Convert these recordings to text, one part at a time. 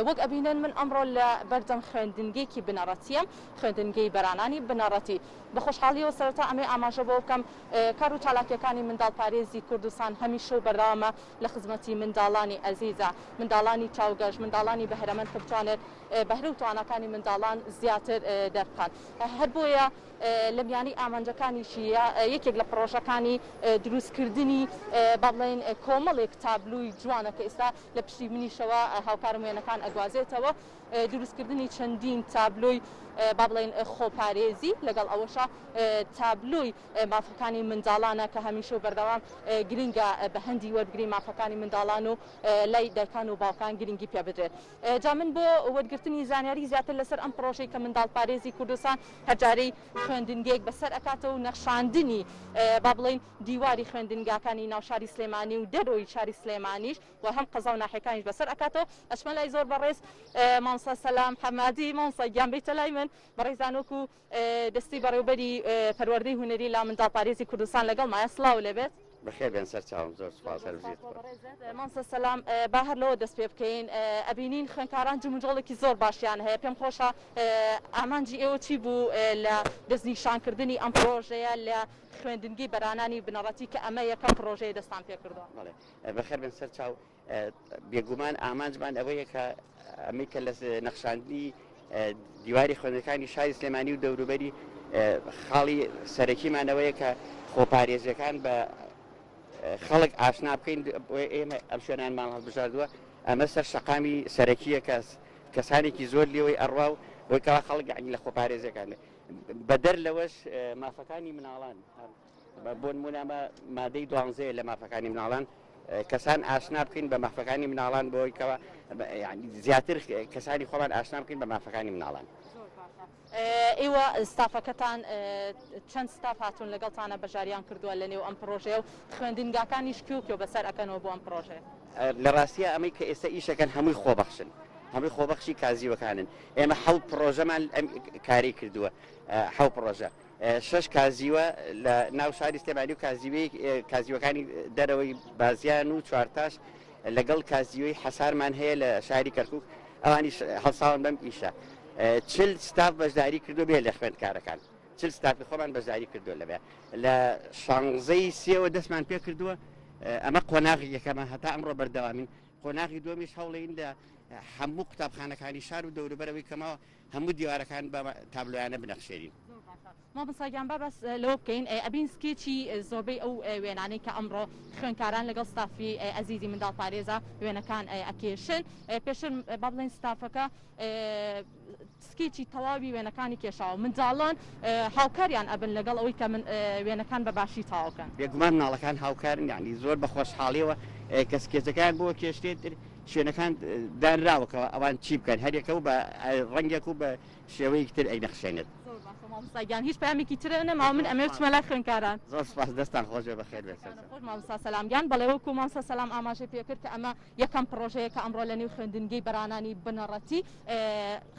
وەک ئەبینن من ئەمڕۆ لە بەردەم خوێندنگەیەکی بنەڕەتییەم، خوێندنگەی بەرانانی بنەڕەتی. بە خۆشحاڵییەوە سەرەتا ئەمەوێ ئاماژە بەوە بکەم کار و چالاکییەکانی منداڵپارێزی کوردستان هەمیشە و بەردەوامە لە خزمەتی منداڵانی ئەزیزە، منداڵانی چاوگەش، منداڵانی بەهرەمەند کە بتوانێت بەهرە و تواناکانی منداڵان زیاتر دەربخات. هەر بۆیە لە میانەی ئامانجەکانیشی یەکێک لە پڕۆژەکانی دروستکردنی با بڵێین کۆمەڵێک تابلۆی جوانە کە ئێستا لە پشتی منیشەوە هاوکارم وێنەکان ئەگوازێتەوە، دروستکردنی چەندین تابلۆی با بڵێین خۆپارێزی، لەگەڵ ئەوەشا تابلۆی مافەکانی منداڵانە کە هەمیشە و بەردەوام گرنگە بە هەندی وەربگرین مافەکانی منداڵان و لای دایکان و باوکان گرنگی پێ بدرێت. جا من بۆ وەرگرتنی زانیاری زیاتر لەسەر ئەم پڕۆژەی کە منداڵپارێزی کوردستان هەر جارەی خوێندنگەیەک بەسەر ئەکاتەوە و نەخشاندنی با بڵێین دیواری خوێندنگاکانی ناو شاری سلێمانی و دەرەوەی شاری سلێمانیش و هەم قەزا و ناحیەکانیش بەسەر ئەکاتەوە ئەچمە لای زۆر بەڕێز مامۆستا سەلام حەمادی مامۆستا گیان بێیتە لای من بەڕێزان وەکو دەستەی بەڕێوبەری پەروەردەی هونەری لا منداڵپارێزی کوردستان لەگەڵمایە سڵاو لێبێت. بەخێر بێن سەر چاوم زۆر سوپاس هەر بژیت. مامۆستا سەلام با هەر لەوە دەست پێ بکەین ئەبینین خوێندکاران جموجۆڵێکی زۆر باشیان هەیە پێم خۆشە ئامانجی ئێوە چی بوو لە دەستنیشانکردنی ئەم پڕۆژەیە لە خوێندنگەی بەرانانی بنەڕەتی کە ئەمە یەکەم پڕۆژەیە دەستان پێ کردووە؟ بەڵێ بەخێر بێن سەر چاو بێگومان ئامانجمان ئەوەیە کە ئەمەی کە لە نەخشاندنی دیواری خوێندەکانی شاری سلێمانی و دەوروبەری خاڵی سەرەکیمانەوەیە کە خۆپارێزیەکان بە خەڵک ئاشنا بکەین ئێمە ئەم شوێنانمان هەڵبژاردووە ئەمە سەر شەقامی سەرەکیە کەس کەسانێکی زۆر لێوەی ئەڕوا و بۆی کەوا خەڵک یعنی لە خۆپارێزیەکان بەدەر لەوەش مافەکانی مناڵان بۆ نمونە ئەمە مادەی دوانزەیە لە مافەکانی مناڵان کەسان ئاشنا بکەین بە مافەکانی مناڵان بۆی کەوا زیاتر کەسانی خۆمان ئاشنا بکەین بە مافەکانی مناڵان. ئێوە ستافەکەتان چەند ستاف هاتوون لەگەڵتانە بەشداریان کردووە لە نێو ئەم پڕۆژەیە و خوێندنگاکانیش کوێ و کوێ بەسەر ئەکەنەوە بۆ ئەم پڕۆژەیە؟ لە ڕاستیا ئەمەی کە ئێستا ئیشەکەن هەمووی خۆبەخشن هەمووی خۆبەخشی کازیوەکانن ئێمە حەوت پڕۆژەمان ئەم کاری کردووە حەو پڕۆژە شەش کازیوە لە ناو شاری سلێمانی و کازیوەی کازیوەکانی دەرەوەی بازیان و چوارتاش لەگەڵ کازیوەی حەسارمان هەیە لە شاری کەرکک ئەوانیش هەڵساون بەم ئیشە چل ستاف بەشداری کردو بێ لە خوێندکارەکان چل ستافی خۆمان بەشداری کردو لەبێ لە شانزەی سێوە دەستمان پێ کردووە ئەمە قۆناغی یەکەمە هەتا ئەمڕۆ بەردەوامین قۆناغی دووەمیش هەوڵین لە هەموو قوتابخانەکانی شار و دەوروبەرەوەی کەمەوە هەموو دیوارەکان بە تابلۆیانە بنەخشێنین. زۆر باشە مامۆستا گیان با باس لەوە بکەین ئەبین سکێچی زۆربەی ئەو وێنانەی کە ئەمڕۆ خوێندکاران لەگەڵ ستافی ئەزیزی منداڵپارێزە وێنەکان ئەکێشن پێشتر با بڵێین ستافەکە سکێچی تەواوی وێنەکانی کێشاوە منداڵان هاوکاریان ئەبن لەگەڵ ئەوەی کە من وێنەکان بە باشی تەواو کەن. بێگومان مناڵەکان هاوکارن یانی زۆر بە خۆشحاڵیەوە کە سکێچەکەیان بۆ کێشرێت شوێنەکان دانراوە کە ئەوان چی بکەن هەریەکە و بە ڕەنگێک و بە شێوەیەکی تر ئەینەخشێنێت. زۆر باشە مامۆستا گیان هیچ پەیامێکی ترە نەماوە من ئەمەوێ بچمە لای خوێندکاران. زۆر سوپاس دەستتان خۆش بێ بەخێر بێن سەرچاو. خۆش مامۆستا سەلام گیان بەڵێ وەکو مامۆستا سەلام ئاماژەی پێکرد کە ئەمە یەکەم پڕۆژەیە کە ئەمڕۆ لە نێو خوێندنگەی بەرانانی بنەڕەتی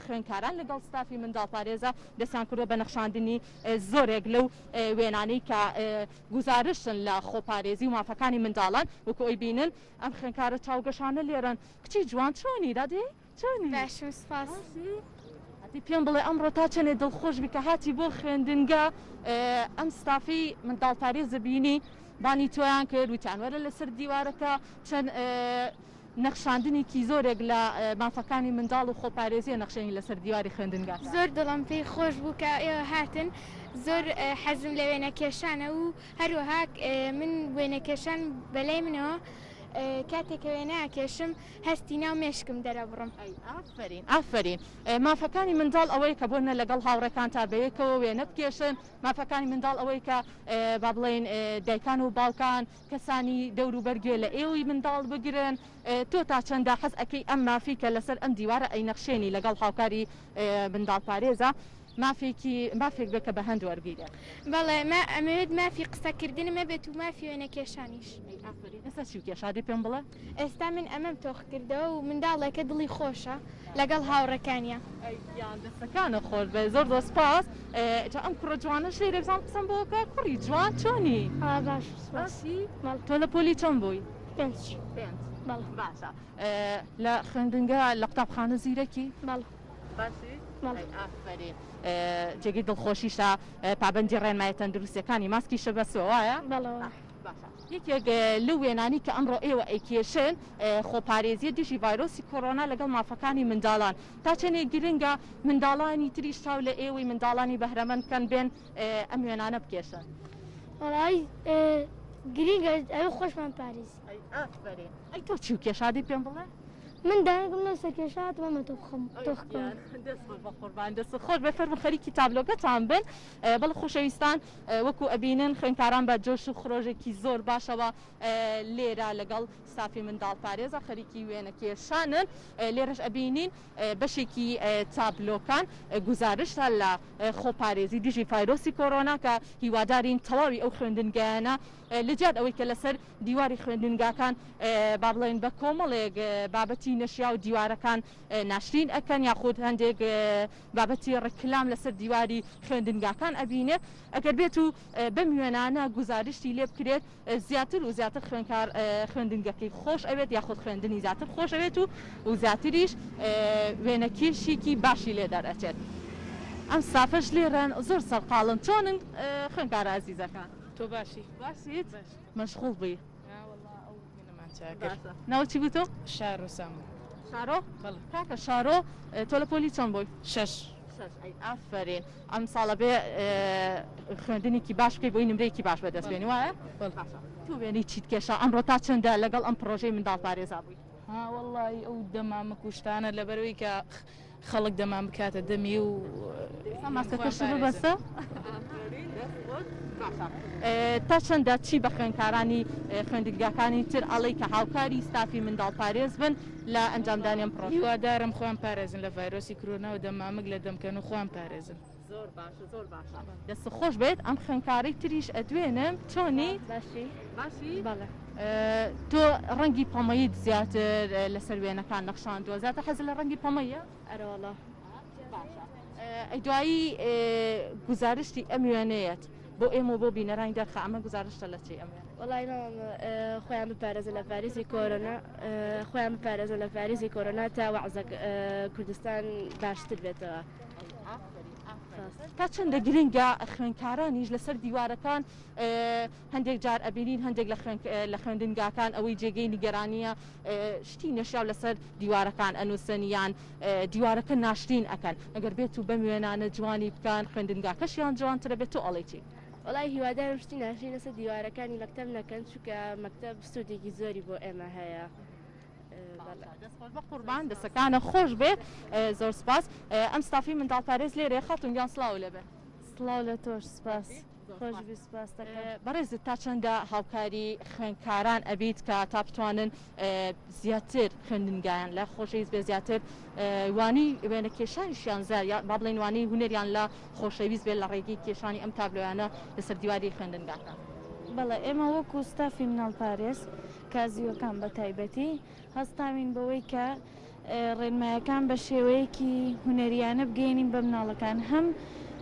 خوێندکاران لەگەڵ ستافی منداڵپارێزە دەستیان کردووە بە نەخشاندنی زۆرێک لەو وێنانەی کە گوزارشتن لە خۆپارێزی و مافەکانی منداڵان وەکو ئەوی بینن ئەم خوێندکارە چاوگەشانە لێرەن کچی جوان چۆنی دادێ چۆنی؟ باشم سوپاس. باشی؟ ئەدی پێم بڵێ ئەمڕۆ تا چەنێ دڵخۆش بی کە هاتی بۆ خوێندنگە ئەم ستافی منداڵپارێزە بینی بانی تۆیان کرد وتیان وەرە لەسەر دیوارەکە چەند نەخشاندنێکی زۆرێک لە مافەکانی منداڵ و خۆپارێزیە نەخشێنی لەسەر دیواری خوێندنگاکە. زۆر دڵم پێی خۆش بوو کە ئێوە هاتن زۆر حەزم لە وێنەکێشانە و هەروەها من وێنەکێشان بەلای منەوە کاتێک کە وێنە ئەکێشم هەستی ناو مێشکم دەرەبڕم. ئەی ئافەرین ئافەرین مافەکانی منداڵ ئەوەیە کە بۆ نە لەگەڵ هاوڕێکانتا بەیەکەوە وێنە بکێشن مافەکانی منداڵ ئەوەیە کە با بڵێین دایکان و باوکان کەسانی دەوروبەر گوێ لە ئێوەی منداڵ بگرن تۆ تا چەندە حەز ئەکەی ئەم مافی کە لەسەر ئەم دیوارە ئەینەخشێنی لەگەڵ هاوکاری منداڵپارێزە مافێکی مافێک بێت کە بە هەند وەرگیرێت. بەڵێ ما ئەمەوێت مافی قسە کردنم هەبێت و مافی وێنە کێشانیش. ئەی ئافەرین ئێستا چیو کێشا دەی پێم بڵێ. ئێستا من ئەمەم تۆخ کردەوە و منداڵێکە دڵی خۆشە لەگەڵ هاوڕێکانیا. ئەی گیان دەستەکانت خۆش بێت زۆر زۆر سپاس جا ئەم کوڕە جوانەش لێرە بزانم قسەم بۆ بکە کوڕی جوان چۆنی؟ ئا باشم سپاس. باشی؟ تۆ لە پۆلی چەند بووی؟ پێنج. پێنج. بەڵێ. باشە لە خوێندنگە لە قوتابخانە زیرەکی؟ بەڵێ. باشی؟ بەڵێ. ئەی ئافەرین. جێگەی دڵخۆشیشە پابەندی ڕێنمایە تەندروستیەکانی ماسکیشت بەستووە وایە؟ بەڵێ وایە. باشە یەکێک لەو وێنانەی کە ئەمڕۆ ئێوە ئەیکێشن خۆپارێزیە دژی ڤایرۆسی کۆرۆنا لەگەڵ مافەکانی منداڵان تا چەندێک گرنگە منداڵانی تریش چاو لە ئێوەی منداڵانی بەهرەمەند بکەن بێن ئەم وێنانە بکێشن؟ وەڵایی گرینگە ئەوێ خۆشمان پارێزین. ئەی ئافەرین ئەی تۆ چیو کێشا دەی پێم بڵێ؟ من دایکم لەو سەر کێشا هاتم تۆ بخەم تۆ خکەم. دەست خۆش بەقوربان دەست خۆش بێ فەرموو خەریکی تابلۆکەتان بن بەڵێ خۆشەویستان وەکو ئەبینن خوێندکاران بە جۆش و خرۆژێکی زۆر باشەوە لێرە لەگەڵ ستافی منداڵپارێزە خەریکی وێنەکێشانن لێرەش ئەبینین بەشێکی تابلۆکان گوزارشتە لە خۆپارێزی دژی ڤایرۆسی کۆرۆنا کە هیوادارین تەواوی ئەو خوێندنگایانە لە جیات ئەوەی کە لەسەر دیواری خوێندنگاکان با بڵێین بە کۆمەڵێک بابەتی نەشیاو دیوارەکان ناشرین ئەکەن یاخود هەندێک بابەتی ڕیکلام لەسەر دیواری خوێندنگاکان ئەبینێ ئەگەر بێت و بەم وێنانە گوزارشتی لێ بکرێت زیاتر و زیاتر خوێندکار خوێندنگەکەی خۆش ئەوێت یاخود خوێندنی زیاتر خۆش ئەوێت و و زیاتریش وێنەکێشێکی باشی لێ دەرئەچێت ئەم ستافەش لێرەن زۆر سەرقاڵن چۆنن خوێندکارە ئازیزەکان؟ تۆ باشی؟ باشیت؟ مەشغوڵ بووی؟ وەڵا ئەو وێنەمان چاک کرد. باشە ناوت چی بوو تۆ؟ شارۆ سامۆ. شارۆ؟ بەڵێ. کاکە شارۆ تۆ لە پۆلی چەند بووی؟ شەش. شەش ئەی ئافەرین ئەمساڵ ئەبێ خوێندنێکی باش بکەی بۆی نمرەیەکی باش بەدەست بێنی وایە؟ بەڵێ. باشە تۆ وێنەی چیت کێشا ئەمڕۆ تا چەندە لەگەڵ ئەم پڕۆژەی منداڵپارێزا بووی؟ ها وەڵڵاهی ئەو دەمامک و شتانە لەبەرئەوەی کە خەڵک دەمان بکاتە دەمی و ئێستا ماسکەکەشت ببەستە. باشە تا چەندە چی بە خوێندکارانی خوێندنگاکانی تر ئەڵێی کە هاوکاری ستافی منداڵپارێز بن لە ئەنجامدانی ئەم پڕۆژەیە؟ هیوادارم خۆیان پارێزن لە ڤایرۆسی کرۆنا و دەمامک لە دەم کەن و خۆیان پارێزن. زۆر باشە زۆر باشە دەستت خۆش بێت ئەم خوێندکارەی تریش ئەدوێنم چۆنی؟ باشی باشی؟ بەڵێ. تۆ ڕەنگی پەمەییت زیاتر لەسەر وێنەکان نەخشاندووە زیاتر حەزت لە ڕەنگی پەمەییە؟ ئەرەوەڵا. باشە ئەی دوایی گوزارشتی ئەم وێنەیەت بۆ ئێمە و بۆ بینەرانی دەرخە ئەمە گوزارشتە لە چی ئەم وێنەیە؟ وەڵای مامە خۆیان بپارێزن لە ڤایرۆسی کۆرۆنا خۆیان بپارێزن لە ڤایرۆسی کۆرۆنا تا وەعزە کوردستان باشتر بێتەوە. تا چەندە گرنگە خوێندکارانیش لەسەر دیوارەکان هەندێک جار ئەبینین هەندێک لە خوێندنگاکان ئەوەی جێگەی نیگەرانیە شتی نەشیاو لەسەر دیوارەکان ئەنووسن یان دیوارەکە ناشرین ئەکەن ئەگەر بێت و بەم وێنانە جوانی بکەن خوێندنگاکەشیان جوانترە بێت تۆ ئەڵێی چی؟ وەڵای هیوادارم شتی ناشرین لەسەر دیوارەکانی مەکتەب نەکەن چونکە مەکتەب سوودێکی زۆری بۆ ئێمە هەیە. دەست خۆش بەقوربان دەسەکانە خۆش بێ زۆر سپاس ئەم ستافی منداڵ پارێز لێرەیە خاتون گیان سڵاو لێبێ. سڵاو لە تۆش سپاس خۆش بی سپاس دەکەم. بەڕێزت تا چەندە هاوکاری خوێندکاران ئەبیت کە تا بتوانن زیاتر خوێندنگایان لە خۆشەویست بێ زیاتر وانەی وێنەکێشانیشیان با بڵێین وانەی هونەریان لە خۆشەویست بێت لە ڕێگەی کێشانی ئەم تابلۆیانە لەسەر دیواری خوێندنگاکان؟ بەڵێ ئێمە وەکو ستافی مناڵپارێز کازیوەکان بە تایبەتی هەستاوین بەوەی کە ڕێنمایەکان بە شێوەیەکی هونەریانە بگەیەنین بە مناڵەکان هەم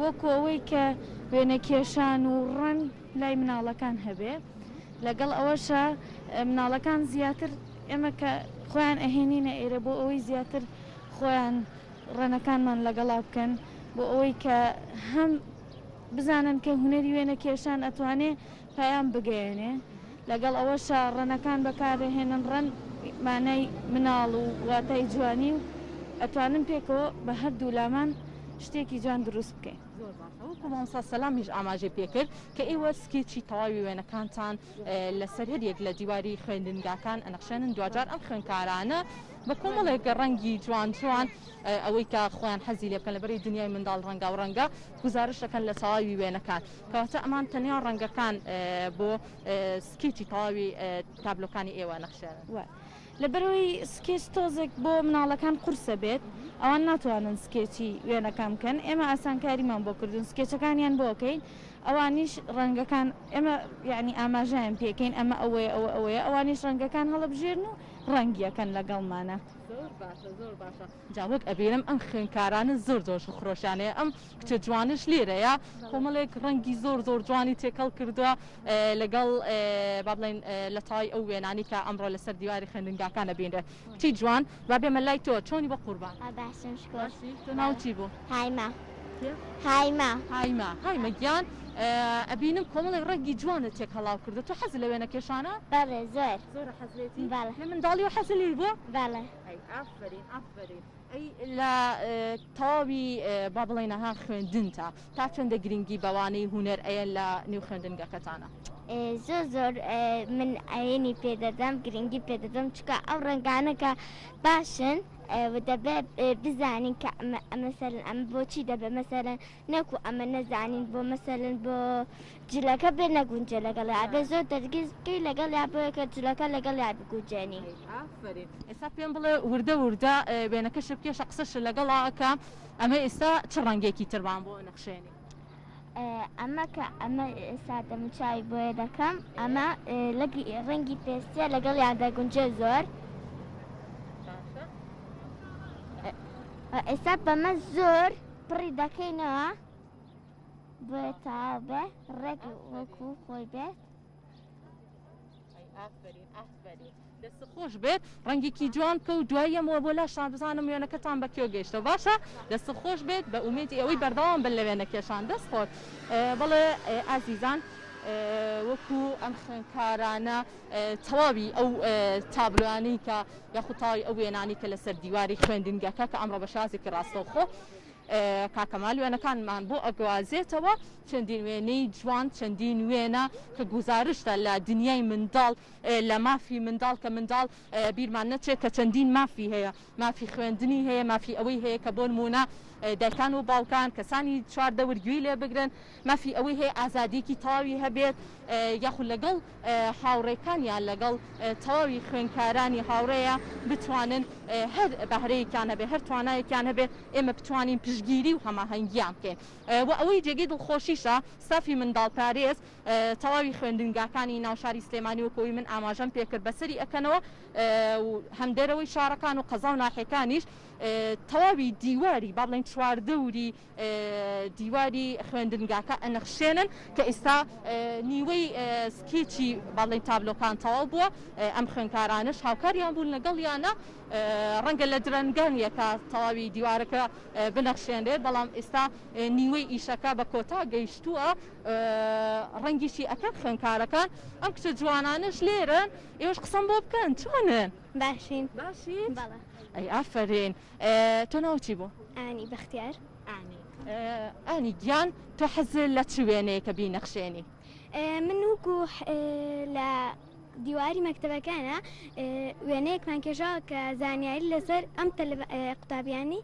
وەکو ئەوەی کە وێنەکێشان و ڕەنگ لای مناڵەکان هەبێ لەگەڵ ئەوەشا مناڵەکان زیاتر ئێمە کە خۆیان ئەهێنینە ئێرە بۆ ئەوەی زیاتر خۆیان ڕەنەکانمان لەگەڵا بکەن بۆ ئەوەی کە هەم بزانن کە هونەری وێنەکێشان ئەتوانێ پەیام بگەیەنێ، لەگەڵ ئەوەشا ڕەنەکان بەکاردەهێنن، ڕەن مانای مناڵ و واتای جوانی و ئەتوانن پێکەوە بە هەردوو لامان شتێکی جوان دروست بکەین. زۆر باشە وەکو مامۆستا سەلامیش ئاماژەی پێکرد کە ئێوە سکێچی تەواوی وێنەکانتان لەسەر هەریەک لە دیواری خوێندنگاکان ئەنەخشێنن دواجار ئەم خوێندکارانە بە کۆمەڵێک ڕەنگی جوان جوان ئەوەی کە خۆیان حەزی لێ بکەن لەبەرەی دنیای منداڵ ڕەنگاو ڕەنگە گوزارشت دەکەن لە تەواوی وێنەکان کەواتە ئەمان تەنیا ڕەنگەکان بۆ سکێچی تەواوی تابلۆکانی ئێوە نەخشێنن. وە لەبەرئەوەی سکێچ تۆزێک بۆ مناڵەکان قورسە بێت ئەوان ناتوانن سکێچی وێنەکان بکەن ئێمە ئاسانکاریمان بۆ کردوون سکێچەکانیان بۆ ئەکەین ئەوانیش ڕەنگەکان ئێمە یانی ئاماژەیان پێکەین ئەمە ئەوەیە ئەوە ئەوەیە ئەوانیش ڕەنگەکان هەڵەبژێرن و ڕەنگیەکەن لەگەڵمانە. زۆر. زۆر باشە زۆر باشە جا وەک ئەبینم ئەم خوێندکارانە زۆر جۆش و خرۆشیان هەیە ئەم کچە جوانەش لێرەیە کۆمەڵێک ڕەنگی زۆر زۆر جوانی تێکەڵ کردووە لەگەڵ با بڵێن لە تای ئەو وێنانی کە ئەمڕۆ لەسەر دیواری خوێندنگاکان ئەبینرێت کچی جوان با بێمە لای تۆ چۆنی بە قوربان باشم شکر باشی تۆ ناوت چی بوو هایما کێ؟ هایما هایما هایما گیان ئەبینم کۆمەڵێک ڕەنگی جوانت تێکەڵاو کردووە تۆ حەزت لە وێنەکێشانە؟ بەڵێ زۆر زۆر حەز لێتی؟ بەڵێ. لە منداڵیەوە حەزت لێی بووە؟ بەڵێ. ئەی ئافەرین ئافەرین. ئەی لە تەواوی با بڵێین ها خوێندنتا تا چەندە گرنگی بە وانەی هونەر ئەیەن لە نێو خوێندنگەکەتانا؟ زۆر زۆر من ئەیەنی پێ دەدەم گرنگی پێ دەدەم چونکە ئەو ڕەنگانە کە باشن و دەبێ بزانین کە ئەمە مەسەلەن ئەمە بۆچی دەبێ مەسەلەن نەکو ئەمە نەزانین بۆ مەسەلەن بۆ جلەکە بێ نەگونجێ لەگەڵیا ئەبێ زۆر دەرگیز بکەی لەگەڵیا بۆیە کە جلەکە لەگەڵیا بگونجێنی. ئافەرین ئێستا پێم بڵێ وردە وردە وێنەکەشت بکێشە قسەشت لەگەڵا ئەکەم ئەمە ئێستا چ ڕەنگێکی ترمان بۆ ئەنەخشێنی؟ ئەمە کە ئەمە ئێستا دەموچاوی بۆیە دەکەم ئەمە لەگی ڕەنگی پێستیە لەگەڵیان دەگونجێ زۆر باشە ئێستا بەمە زۆر پڕی دەکەینەوە بۆیە تەواو بێ ڕێک وەکو خۆی بێت. ئافەرین ئافەرین دەست خۆش بێت ڕەنگێکی جوان بکە و دوای یەمەوە بۆ لاشتان بزانم وێنەکەتان بە کوێ گەیشتەوە باشە دەست خۆش بێت بە ئومێدی ئەوەی بەردەوام بن لە وێنە کێشان دەست خۆش بەڵێ ئازیزان وەکو ئەم خوێندکارانە تەواوی ئەو تابلۆیانەی کە یاخود تەواوی ئەو وێنانەی کە لەسەر دیواری خوێندنگەکە کە ئەمڕۆ بە شازێکی ڕاستەوخۆ کاک کەمال وێنەکانمان بۆ ئەگوازێتەوە، چەندین وێنەی جوان، چەندین وێنە کە گوزارشتە لە دنیای منداڵ، لە مافی منداڵ کە منداڵ بیرمان نەچێت کە چەندین مافی هەیە، مافی خوێندنی هەیە، مافی ئەوەی هەیە کە بۆ نموونە دایکان و باوکان، کەسانی چواردەور گوێی لێ بگرن، مافی ئەوەی هەیە ئازادییەکی تەواوی هەبێت، یاخود لەگەڵ هاوڕێکانیان لەگەڵ تەواوی خوێندکارانی هاوڕێیە بتوانن هەر بەهرەیەکیان هەبێت، هەر توانایەکیان هەبێت ئێمە بتوانین پشتگیری و هەماهەنگیان بکەین و ئەوەی جێگەی دڵخۆشیشە ستافی منداڵپارێز تەواوی خوێندنگاکانی ناو شاری سلێمانی وەکو ئەوەی من ئاماژەم پێکرد بەسەری ئەکەنەوە و هەم دەرەوەی شارەکان و قەزا و ناحیەکانیش تەواوی دیواری با بڵێین چواردەوری دیواری خوێندنگاکە ئەنەخشێنن کە ئیستا نیوەی سکێچی با بڵێین تابلۆکان تەواو بووە ئەم خوێندکارانەش هاوکاریان بوون لەگەڵیانە ڕەنگە لە درەنگانیەکە تەواوی دیوارەکە بنەخشێنرێت بەڵام ئێستا نیوەی ئیشەکە بە کۆتا گەیشتووە ڕەنگیشی ئەکەن خوێندکارەکان ئەم کچە جوانانەش لێرەن ئێوەش قسەم بۆ بکەن چۆنن باشین باشین بەڵێ ئەی ئافەرین تۆ ناوت چی بوو؟ ئانی بەختیار. ئانی ئانی گیان تۆ حەزت لە چ وێنەیەکە بینەخشێنی؟ من وەکو لە دیواری مەکتەبەکانە وێنەیەکمان کێشاوە کە زانیاری لەسەر ئەم قوتابیانی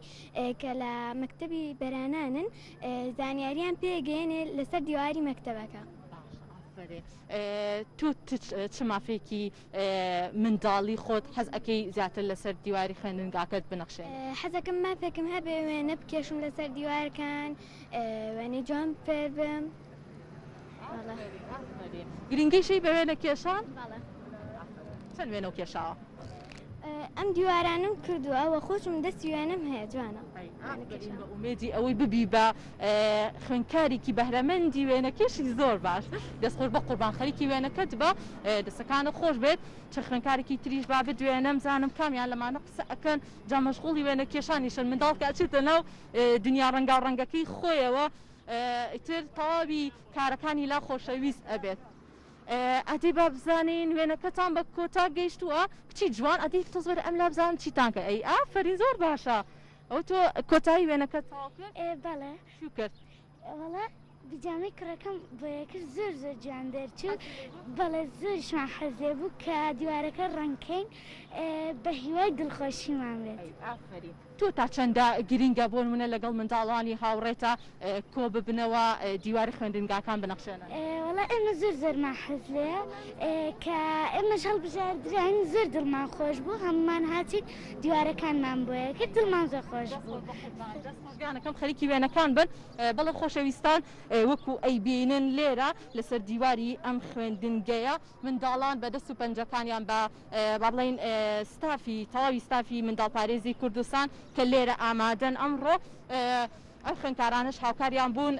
کە لە مەکتەبی بەرانانن زانیاریان پێگەیەنێ لەسەر دیواری مەکتەبەکە. تۆ چ مافێکی منداڵی خۆت حەز ئەکەی زیاتر لەسەر دیواری خوێندنگاکەت بنەخشێنی؟ حەزەکەم مافێکم هەبێ وێنە بکێشم لەسەر دیوارەکان وێنەی جوان فێر بم. گرنگیشی بە وێنە کێشان؟ چەند وێنەو کێشاوە؟ ئەم دیوارانەم کردووە وە خۆشم دەستی وێنەم هەیە جوانە. بە ئومێدی ئەوەی ببی بە خوێندکارێکی بەهرەمەندی وێنەکێشی زۆر باش دەست خۆش بە قوربان خەریکی وێنەکەت بە دەستەکانت خۆش بێت چەند خوێندکارێکی تریش با بدوێنم زانم کامیان لەمانە قسە ئەکەن جا مەشغوڵی وێنەکێشانیشن منداڵ کە ئەچێتە ناو دنیا ڕەنگاو ڕەنگەکەی خۆیەوە ئیتر تەواوی کارەکانی لا خۆشەویست ئەبێت. ئەدی با بزانین وێنەکەتان بە کۆتا گەیشتووە کچی جوان ئەدی تۆز وەرە ئەم لا بزانم چیتان کرد ئەی ئافەرین زۆر باشە ئەو تۆ کۆتایی وێنەکەت تەواو کرد ئێ بەڵێ چی کرد وەڵا بیجامەی کوڕەکەم بۆیە کرد زۆر زۆر جوان دەرچوو بەڵێ زۆریشمان حەز لێ بوو کە دیوارەکە ڕەنگ کەین بە هیوای دڵخۆشیمان بێت. ئەی ئافەرین تۆ تا چەندە گرینگە بۆ نمونە لەگەڵ منداڵانی هاوڕێتا کۆ ببنەوە دیواری خوێندنگاکان بنەخشێنن؟ وەڵا ئێمە زۆر زۆرمان حەز لێیە کە ئێمەش هەڵبژاردراین زۆر دڵمان خۆش بوو هەموومان هاتین دیوارەکانمان بۆیە کرد دڵمان زۆر خۆش بوو. دەست خۆش گیانەکەم خەریکی وێنەکان بن. بەڵێ خۆشەویستان. وەکو ئەیبینن لێرە لەسەر دیواری ئەم خوێندنگەیە منداڵان بە دەست و پەنجەکانیان بە با بڵێین ستافی تەواوی ستافی منداڵپارێزی کوردستان کە لێرە ئامادەن ئەمڕۆ ئەم خوێندکارانەش هاوکاریان بوون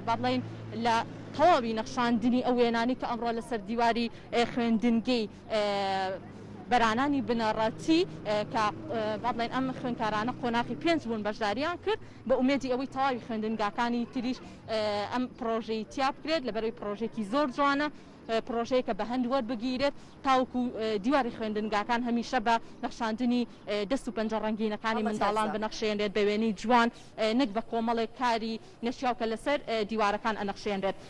با بڵێین لە تەواوی نەخشاندنی ئەو وێنانەی کە ئەمڕۆ لەسەر دیواری خوێندنگەی بەرانانی بنەڕەتی کە با بڵێین ئەم خوێندکارانە قۆناغی پێنج بوون بەشداریان کرد بە ئومێدی ئەوەی تەواوی خوێندنگاکانی تریش ئەم پڕۆژەی تیا بکرێت لەبەرەوەی پڕۆژێکی زۆر جوانە پڕۆژەیەکە بە هەند وەربگیرێت تاوەکو دیواری خوێندنگاکان هەمیشە بە نەخشاندنی دەست و پەنجە ڕەنگینەکانی هەڵبەت منداڵان هەرزە. بنەخشێنرێت بە وێنەی جوان نەک بە کۆمەڵێک کاری نەشیاو کە لەسەر دیوارەکان ئەنەخشێنرێت.